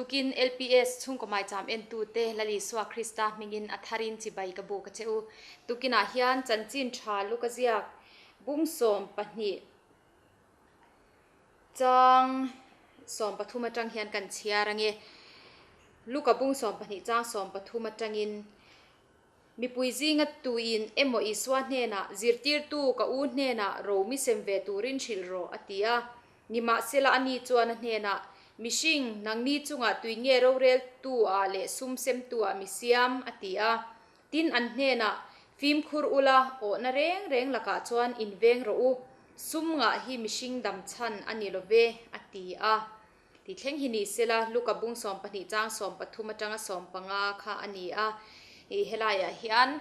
Tukin LPS chhungkaw maicham entute Lal Isua Krista hmingin a tharin chibai ka buk a che u. Tukinah hian chanchin tha luk a ziak bung 12 chang 13 atang hian kan chhiar ange. Luka bung 12 chang 13 atangin Mipui zinga tuin emaw Isua hnenah, Zirtirtu, ka u hnenah ro mi sem ve turin hrilh rawh, a ti a. Nimahsela ani chuan a hnenah, Mihring, nangni chungah tui nge roreltu-ah leh sum semtu-ah mi siam? a ti a. Tin, an hnenah, Fimkhur ula, awhna reng reng lakah chuan inveng rawh u, sum ngah hi mihring dam chhan a ni lo ve, a ti a. Ti thleng hi ni sela, Luka bung 12 chang 13 atanga 15 kha a ni a. Ih helaiah hian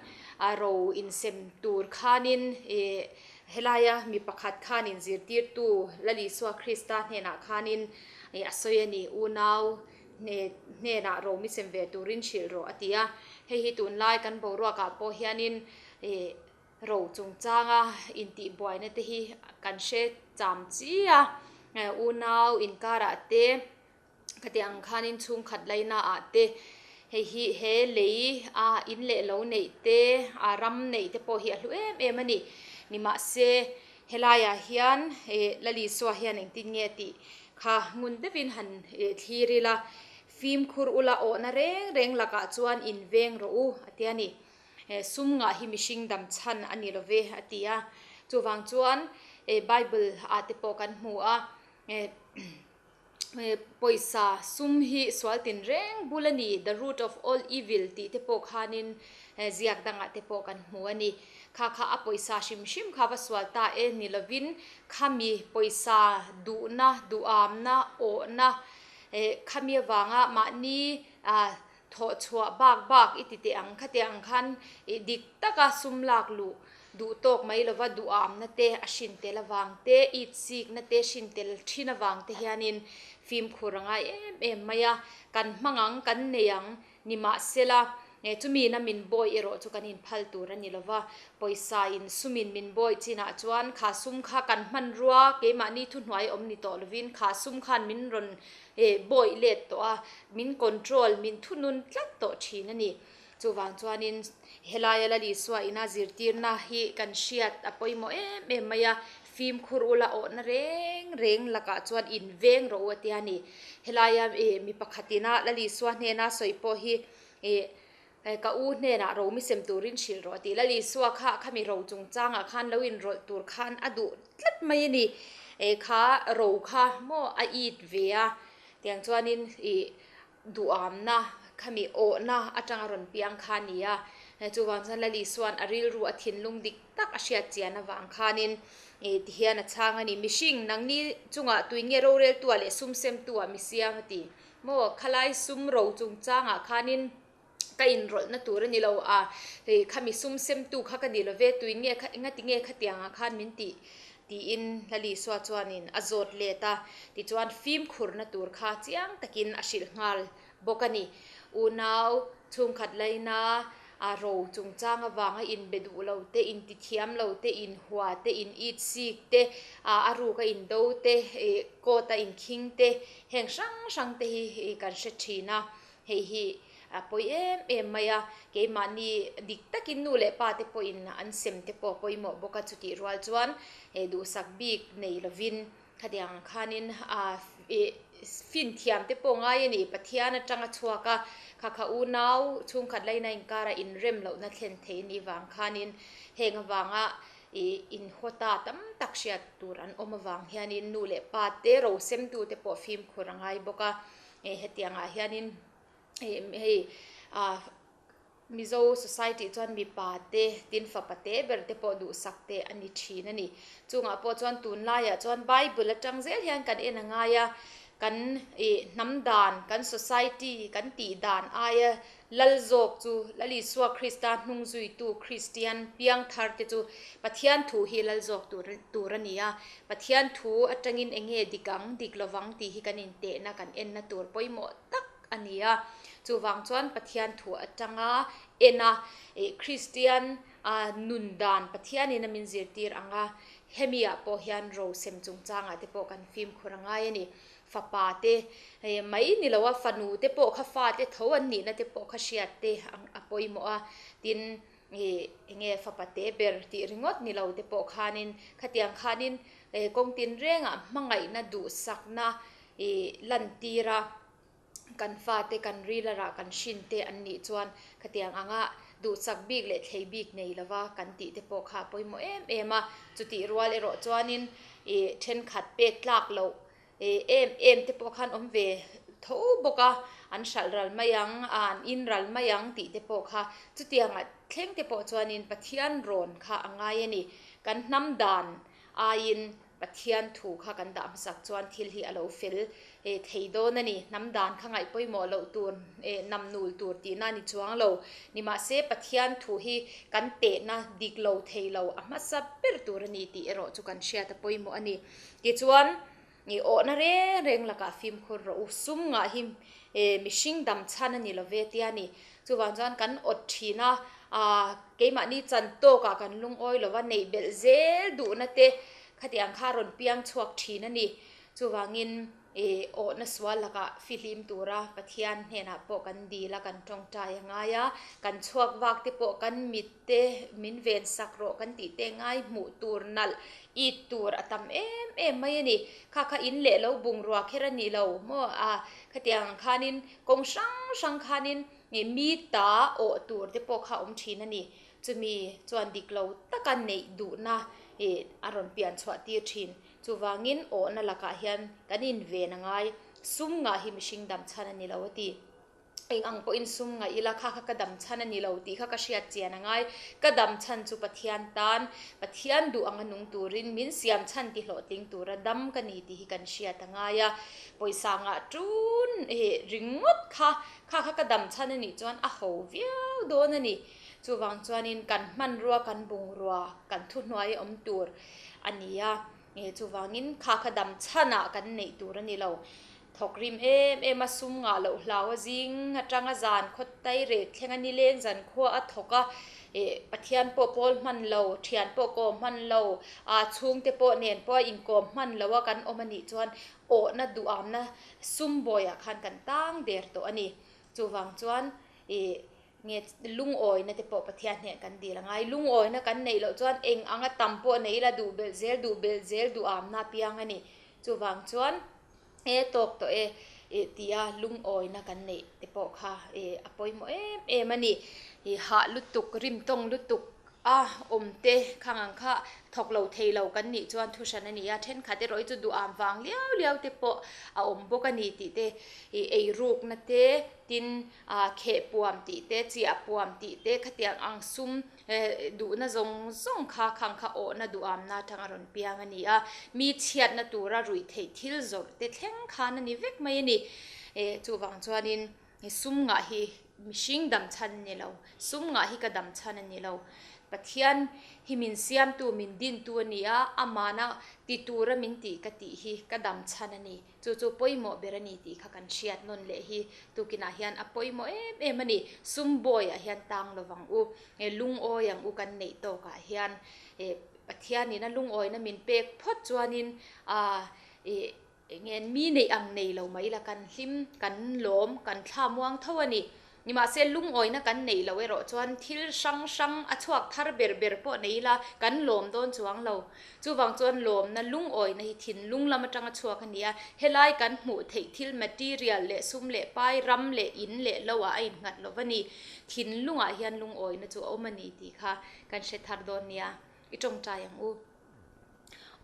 ro insem tur khanin ih helaia mi pakhat khanin zirtirtu Lal Isua Krista hnenah khanin ih a sawi a ni, unau hnenah ro mi sem ve turin hrilh rawh a ti a. Hei hi tunlai kan boruakah pawh hianin ih Ro chungchanga intihbuaina te hi kan hre cham chi a, unau inkarah te khatiang ang khanin chhungkhat laina ah te hei hi he lei a in leh lo neih te a ram neih te pawh hi a hlu em em a ni. Nimahse helaiah hian Lal Isua hian engtin nge tih kha ngun deuhin han thlir ila, fimkhur ula awhna reng reng lakah chuan inveng rawh u a ti a ni. He sum ngah hi mihring dam chhan a ni lo ve a ti a. Chuvang chuan Bible ah te pawh kan hmu a, pawisa sum hi sual tinreng bul a ni, the root of all evil tih te pawh khanin ziak dangah te pawh kan hmu a ni. Kha kha a pawisa hrim hrim kha va sual ta e ni lovin khami pawisa duhna, duhamna, awhna, khami avanga mahni Thawh chhuah bak bak i ti teh ang kha teh ang khan i dik taka sum lak luh duh tawk mai lova duhamna te a hrin tel avang te, it sikna te hrin tel thin avang te hianin fimkhur a ngai em em mai a, kan hmang ang, kan nei ang nimahsela chumi na min bawi erawh chu kan inphal tur a ni lova, pawisa in sumin min bawi chinah chuan kha sum kha kan hmanrua keimahni thuhnuai awm ni tawh lovin kha sum khan min rawn Eh, bawih let tawh a, min control, min thunun tlat tawh thin a ni. Chuvang chuanin helaia Lal Isua ina zirtirna hi kan hriat a pawimawh em em mai a, fimkhur ula awhna reng reng lakah chuan inveng rawh u a tia ni. Helaia eh mi pakhat ina Lal Isua hnena sawi pawh hi eh ka u hnenah ro mi sem turin hrilh rawh a ti. Lal Isua kha khami ro chungchangah khan lo inrawlh tur khan a duh tlat mai a ni. Eh kha ro kha maw a it ve a, tiang chuanin ih duhamna khami awhna atanga rawn piang kha a ni a. Chuvang chuan Lal Isua'n a rilru a thinlung dik tak a hriat chian avang khanin ih tihian a chhang a ni. Mihring nangni chungah tui nge roreltuah leh sum semtuah mi siam a ti. Maw khalai sum ro chungchangah khanin ka inrawlhna tur a ni lo a, hei khami sum semtu kha ka ni lo ve, tuin nge kha engati nge khatiangah khan min tih tiin Lal Isua chuanin a zawt let a, tichuan fimkhurna tur kha chiang takin a hrilh nghal bawk a ni. Unau chhungkhat laina a ro chungchang avanga inbe duh lo te, intithiam lo te, inhua te, in it sik te, a ruka indo te, court a inkhing te, heng hrang hrang te hi kan hre thin a, hei hi a pawi em em mai a, keimahni dik takin nu leh pa te pawhin an sem te pawh a pawimawh bawk a, chutih rual chuan duhsak bik nei lovin Khatiang khanin fin thiam te pawh ngai a ni. Pathian atanga chhuak a, kha kha unau chhungkhat laina inkara inrem lohna thlen thei a nih vang khanin heng avanga inhaw ta tam tak hriat tur an awm avang hianin nu leh pa te rosemtu te pawh fimkhur a ngai bawk a. Hetiangah hianin hei Mizo society chuan mipa te, tin fapa te ber te pawh duhsak te a ni thin a ni. Chungah pawh chuan tunlaiah chuan Bible atang zel hian kan en a ngai a, kan ih hnam dan, kan society kan tih dan aia lal zawk chu Lal Isua Krista hnung zuitu Kristian piang thar te chu Pathian thu hi lal zawk tur tur a ni a. Pathian thu atangin eng nge dik ang, dik lovang tih hi kan intehna kan enna tur pawimawh tak a ni a. Chuvang chuan Pathian thu atanga en a, Kristian nun dan Pathianin a min zirtir ang a, hemi ah pawh hian ro sem chungchangah te pawh kan fimkhur a ngai a ni. Fapa te mai ni lo a, fanu te pawh kha fate tho an nihna te pawh kha hriat te a pawimawh a. Tin, eng nge fapa te ber tih ringawt ni lo te pawh khanin khatiang khanin kawng tinrengah hmangaihna duhsakna lantir a. Kan fate kan rilarah kan hrin te an nih chuan khatiang anga duhsak bik leh thlei bik nei lova kan tih te pawh kha a pawimawh em em a. Chutih rual erawh chuanin ih thenkhat pek tlak loh ih em em te pawh khan awm ve tho bawk a, an hralh ral mai ang, an in ral mai ang tih te pawh kha chutiangah thleng te pawh chuanin Pathian rawn kha a ngai a ni. Kan hnam dan aiin Pathian thu kha kan dah hmasak chuan thil hi a lo fel thei dawn a ni. Hnam dan kha ngaih pawimawh loh tur, nam nul tur tihna a ni chuang lo. Nimahse, Pathian thu hi kan tehna dik lo thei lo a hmasa ber tur a ni tih erawh chu kan hriat a pawimawh a ni. Tichuan, awhna reng reng lakah fimkhur rawh u. Sum ngah hi mihring dam chhan a ni lo ve tia ni. Chuvang chuan kan awt thin a, keimahni chan tawkah kan lungawi lova neih belh zel duhna te khatiang kha rawn piang chhuak thin a ni. Chuvangin awhna sual lakah fihlim tura Pathian hnenah pawh kan dil a, kan tawngtai a ngai a, kan chhuak vak te pawh kan mit te min ven sak rawh kan tih te ngai hmuh tur nalh it tur a tam em em mai a ni. Kha kha in leh lo bungrua kher a ni lo maw? A khatiang ang khanin Kawng hrang hrang khanin mi ta awh tur te pawh kha awm thin a ni. Chumi chuan dik lo taka neih duhna a rawn pian chhuah tir thin. Chuvangin awhna lakah hian kan inven a ngai. Sum ngah hi mihring dam chhan a ni lo a ti. Eng ang pawhin sum ngah ila kha kha ka dam chhan a ni lo tih kha ka hriat chian a ngai. Ka dam chhan chu Pathian tan, Pathian duh anga nung turin min siam chhan ti hlawhtling tura dam ka ni tih hi kan hriat a ngai a. Pawisa ngah tun ringawt kha, kha kha ka dam chhan a nih chuan a ho viau dawn a ni. Chuvang chuanin kan hmanrua, kan bungrua, kan thuhnuai awm tur a ni a. Chuvangin kha kha dam chhanah kan neih tur a ni lo. Thawk rim em em a, sum ngah loh hlau a zing atanga zan khaw tai rek thleng a nileng zan khua a thawk a, Pathian pawh pawl hman lo, thian pawh kawm hman lo, chhungte pawh nen pawh a inkawm hman lo a kan awm a nih chuan awhna duhamna sum bawiah khan kan tang der tawh a ni. Chuvang chuan ih nge lungawina te pawh Pathian hneh kan dil a ngai. Lungawina kan neih loh chuan eng anga tam pawh nei ila duh belh zel duh belh zel duhamna piang a ni. Chuvang chuan e tawk tawh e ih tia lungawina kan neih te pawh kha ih a pawimawh em em a ni. Ih hah lutuk rimtawng lutuk A awmte khang ang kha thawk lo thei lo kan nih chuan thu hran a ni a, thenkhat erawh hi chu duham vang liau liau te pawh a awm bawk a ni tih te, ih eirukna te, tin ah kheh puam tih te, chiah puam tih te khatiang ang sum duhna zawng zawng kha khang kha awhna duhamna atang a rawn piang a ni a, mi chhiatna tura ruih theih thil zawrh te thleng khan a ni vek mai a ni. Chuvang chuanin sum ngah hi Mihring dam chhan a ni lo. Sum ngah hi ka dam chhan a ni lo. Pathian hi min siamtu, min dintu a ni a, amana ti tura min tih ka tih hi ka dam chhan a ni. Chu chu pawimawh ber a ni tih kha kan hriat nawn leh hi tukinah hian a pawimawh em em a ni. Sum bawiah hian tang lovang u, lungawi ang u kan neih tawkah hian Pathianin a lungawina min pek phawt chuanin ih Enge mi neih ang nei lo mai la kan hlim, kan lawm, kan thla muang tho a ni. Nimahse lungawina kan neih loh erawh chuan thil hrang hrang a chhuak thar ber ber pawh nei ila kan lawm dawn chuang lo. Chuvang chuan lawmna lungawina hi thinlung lam atanga chhuak a ni a, helai kan hmuh theih thil material leh sum leh pai, ram leh in leh lo ah a innghat lo va ni. Thinlungah hian lungawina chu a awm a ni tih kha kan hre thar dawn nia. I tawngtai ang u.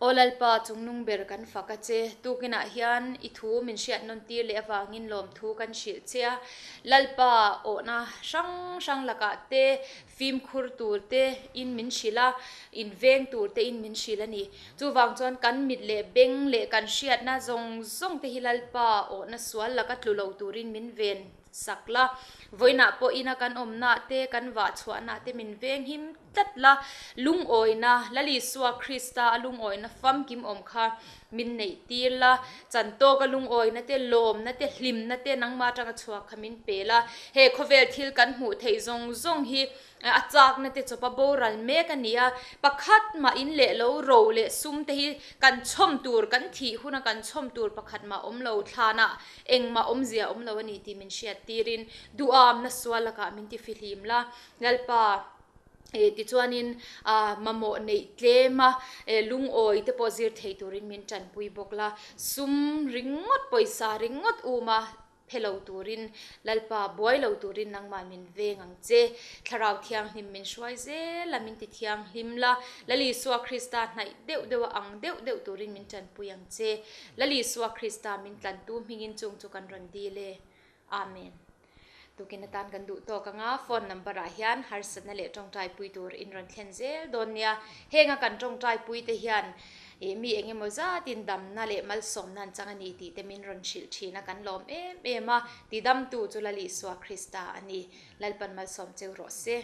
Aw Lalpa, chungnung ber kan fak a che. Tukinah hian i thu min hriat nawn tir leh avangin lawmthu kan hrilh che a. Lalpa, awhna hrang hrang lakah te, fimkhur tur te in min hrilh a, inveng tur te in min hrilh a ni. Chuvang chuan kan mit leh beng leh kan hriatna zawng zawng te hi Lalpa awhna sual laka tlu lo turin min ven sak la. Vawiinah pawh ina kan awmnaah te, kan vah chhuahnaah te min veng him. tlat la, lungawina, Lal Isua Krista a lungawina famkim awm kha min neih tir la, chantawka lungawina te, lawmna te, hlimna te nangmah atanga chhuak kha min pe la. He khawvel thil kan hmuh theih zawng zawng hi a chakna te chawpa boral mek a ni a, pakhat mah in leh lo ro leh sum te hi kan chhawm tur, kan thih huna kan chhawm tur pakhat mah awm lo, thlanah engmah awmzia awm lo a ni tih min hriat tirin duhamna sual lakah min ti fihlim la, Lalpa. Tichuanin mamawh neih tlem a, lungawi te pawh zir thei turin min tanpui bawk la, sum ringawt, pawisa ringawt uma phe lo turin, Lalpa buai lo turin nangmah min veng ang che. Thlarau Thianghlim min hruai zel a, min ti thianghlim la, Lal Isua Krista hnaih deuh deuh a ang deuh deuh turin min tanpui ang che. Lal Isua Krista min tlantu hmingin chung chu kan rawn dil e. Amen. Tukin atan kan duh tawk anga phone number ah hian harsatna leh tawngtai pui tur in rawn thlen zel dawn nia. Henga kan tawngtai pui te hian ih mi eng emaw zatin damna leh malsawmna an chang a ni tih te min rawn hrilh thin a kan lawm em em a, tidamtu chu Lal Isua Krista a ni. Lalpan malsawm cheu rawh se.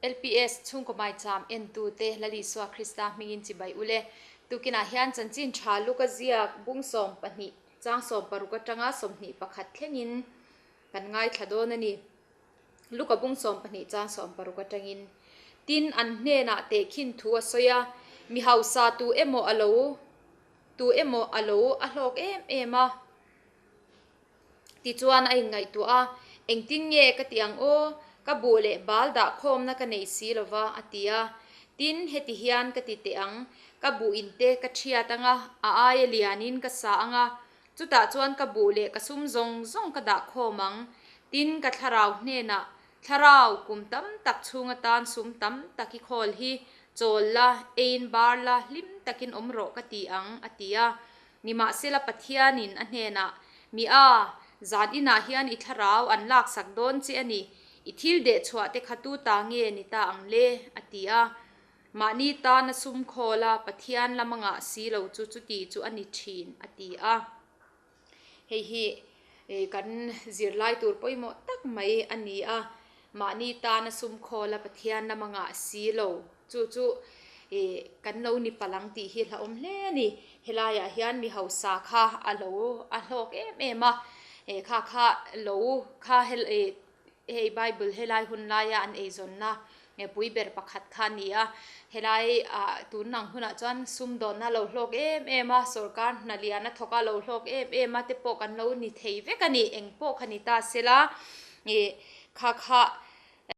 LPS chhungkaw maicham entute Lal Isua Krista hmingin chibai u le. Tukinah hian chanchin tha luk a ziak bung 12 chang 60 atanga 21 thlengin kan ngaithla dawn a ni. Luka bung 12 chang 60 atangin tin an hnenah tehkhin thu a sawi a, mi hausa tu emaw a lo Tu emaw a lo a hlawk em em a. Tichuan a inngaihtuah a, Engtin nge ka ti ang aw, ka buh leh bal dah khawmna ka nei si lo va, a ti a. Tin, heti hian ka ti teh ang, ka buh in te ka thiat ang a, a aia lianin ka sa ang a, chutah chuan ka buh leh ka sum zawng zawng ka dah khawm ang. Tin, ka thlarau hnenah, Thlarau, kum tam tak chhung atan sum tam tak i khawl hi, chawl la, eiin bar la, hlim takin awm rawh ka ti ang, a ti a. Nimahsela Pathianin a hnenah, Mi a, zan inah hian i thlarau an laksak dawn che a ni, i thil dehchhuah te kha tu ta nge ni ta ang le? a ti a. Mahni tana sum khawla Pathian lama ngah si lo chu chuti chu a ni thin, a ti a. Hei hi kan zirlai tur pawimawh tak mai a ni a, mahni tana sum khawl a Pathian lama ngah si lo chu chu kan lo ni palh ang tih hi hlauhawm hle a ni. Helaiah hian mi hausa kha a lo a hlawk em em a, kha kha lo kha Hei Bible helai hun laia an eizawnna pui ber pakhat kha a ni a, helai ah tun ang hunah chuan sumdawnna a lo hlawk em em a, sawrkar hna lian a thawk a lo hlawk em em a te pawh kan lo ni thei vek a ni, eng pawh kha ni ta sela ih kha kha.